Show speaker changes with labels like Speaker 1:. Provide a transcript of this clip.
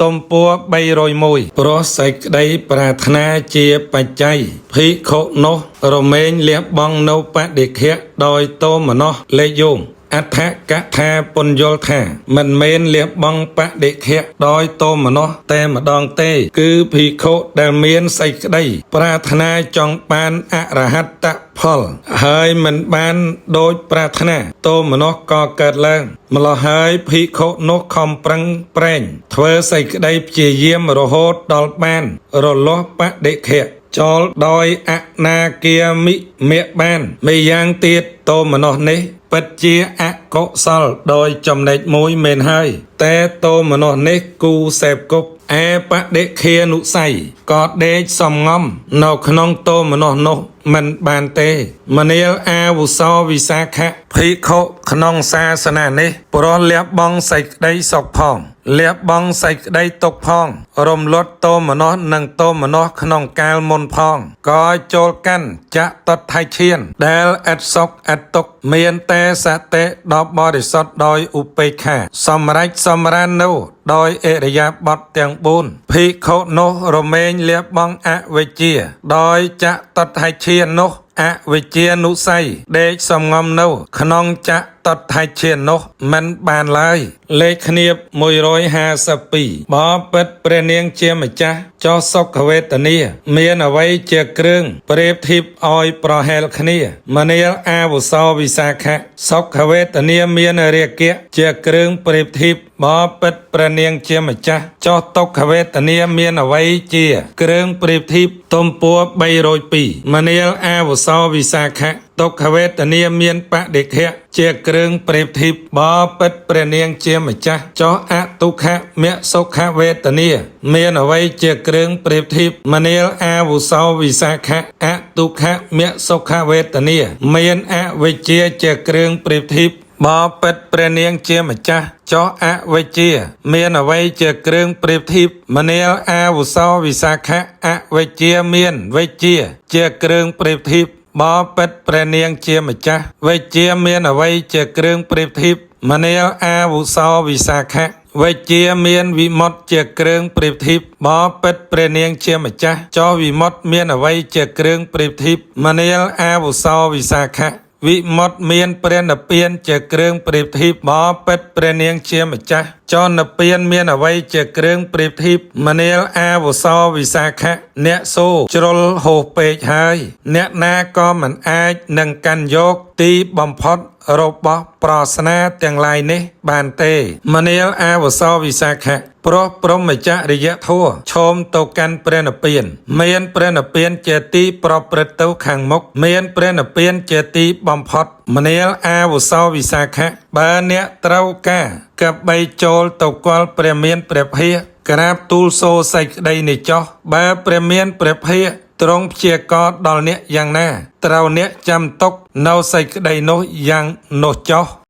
Speaker 1: ទំព័រ301ព្រោះសេចក្តីប្រាថ្នាជាបច្ច័យភិក្ខុនោះរមែងលះបង់នៅបដិខៈដោយទោមនស្សលេខយោងអដ្ឋកថាពន្យល់ថាមិនមែនលះបង់បដិខៈដោយទោមនស្សតែម្ដងទេ គឺភិក្ខុដែលមានសេចក្តីប្រាថ្នាចង់បានអរហត្តផល ហើយមិនបានដូចប្រាថ្នាទោមនស្សក៏កើតឡើងម្ល៉េះហើយភិក្ខុនោះខំប្រឹងប្រែងធ្វើសេចក្តីព្យាយាមរហូតដល់បានរលាស់បដិខៈចោលដោយអនាគាមិមគ្គបានម្យ៉ាងទៀតទោមនស្សនេះពិតជាអកុសលដោយចំណែកមួយមែនហើយ តែទោមនស្សនេះគូសេពគប់ឯបដិខានុស័យក៏ដេកសំងំនៅក្នុងទោមនស្សនោះមិនបានទេមនាលអាវុសោវិសាខៈភិក្ខុក្នុងសាសនានេះព្រោះលះបង់សេចក្តីសុខផងលះបង់សេចក្តីទុក្ខផង រំលត់ទោមនស្សនិងទោមនស្សក្នុងកាលមុនផងក៏ចូលកាន់ចតថៃឈាន ដែលឥតសុខឥតទុក្ខមានតែសតិដ៏បរិសុទ្ធដោយឧបេក្ខាសម្រេចសម្រាននោះដោយអរិយាបថទាំង4ភិក្ខុនោះរមែងលះបង់អវិជ្ជា ដោយចតថៃឈាននោះអវិជ្ជានុស័យដេកសំងំនៅក្នុងចតថៃឈាននោះមិនបានឡើយលេខគ្នាប152បបិទ្ធព្រះនាងជាម្ចាស់ចុះសុខវេទនា មានអ្វីជាគ្រឿងប្រៀបធៀបឲ្យប្រហែលគ្នាមនាលអាវុសោវិសាខៈសុខវេទនាមានរាគៈជាគ្រឿងប្រៀបធៀបបបិទ្ធព្រះនាងជាម្ចាស់ចុះទុក្ខវេទនាមានអ្វីជាគ្រឿងប្រៀបធៀបទំព័រ302មនាលអាវុសោវិសាខៈទុក្ខវេទនាមានបដិខៈជាគ្រឿងប្រៀបធៀបបបិទ្ធព្រះនាងជាម្ចាស់ចុះអទុក្ខមសុខវេទនា មានអ្វីជាគ្រឿងប្រៀបធៀបមនាលអាវុសោវិសាខៈអទុក្ខមសុខវេទនា មានអវិជ្ជាជាគ្រឿងប្រៀបធៀបបបិទ្ធព្រះនាងជាម្ចាស់ចុះអវិជ្ជា មានអ្វីជាគ្រឿងប្រៀបធៀបមនាលអាវុសោវិសាខៈអវិជ្ជាមានវិជ្ជាជាគ្រឿងប្រៀបធៀបបបិទ្ធព្រះនាងជាម្ចាស់វិជ្ជាមានអ្វីជាគ្រឿងប្រៀបធៀបមនាលអាវុសោវិសាខៈវិជ្ជាមានវិមុតជាគ្រឿងប្រៀបធៀបបបិទ្ធព្រះនាងជាម្ចាស់ចុះវិមុតមានអ្វីជាគ្រឿងប្រៀបធៀបមនាលអាវុសោវិសាខៈវិមុតមានព្រះនិព្វានជាគ្រឿងប្រៀបធៀបបបិទ្ធព្រះនាងជាម្ចាស់ចុះនិព្វានមានអ្វីជាគ្រឿងប្រៀបធៀបមនាលអាវុសោវិសាខៈអ្នកសូជ្រុលហួសពេកហើយ អ្នកណាក៏មិនអាចនឹងកាន់យកទីបំផុតរបស់ប្រស្នាទាំងឡាយនេះបានទេមនាលអាវុសោវិសាខៈព្រោះព្រហ្មចរិយធម៌ឈោមទៅកាន់ព្រះនិព្វាន មានព្រះនិព្វានជាទីប្រព្រឹត្តទៅខាងមុខមានព្រះនិព្វានជាទីបំផុតមនាលអាវុសោវិសាខៈបើអ្នកត្រូវការកបីចូលទៅគាល់ព្រះមានព្រះភិក្ខក្រាបទូលសូរសេចក្តីនេះចុះបើព្រះមានព្រះភិក្ខទ្រង់ព្យាករណ៍ដល់អ្នកយ៉ាងណាត្រូវអ្នកចាំទុកនៅសេចក្តីនោះយ៉ាងនោះចុះ។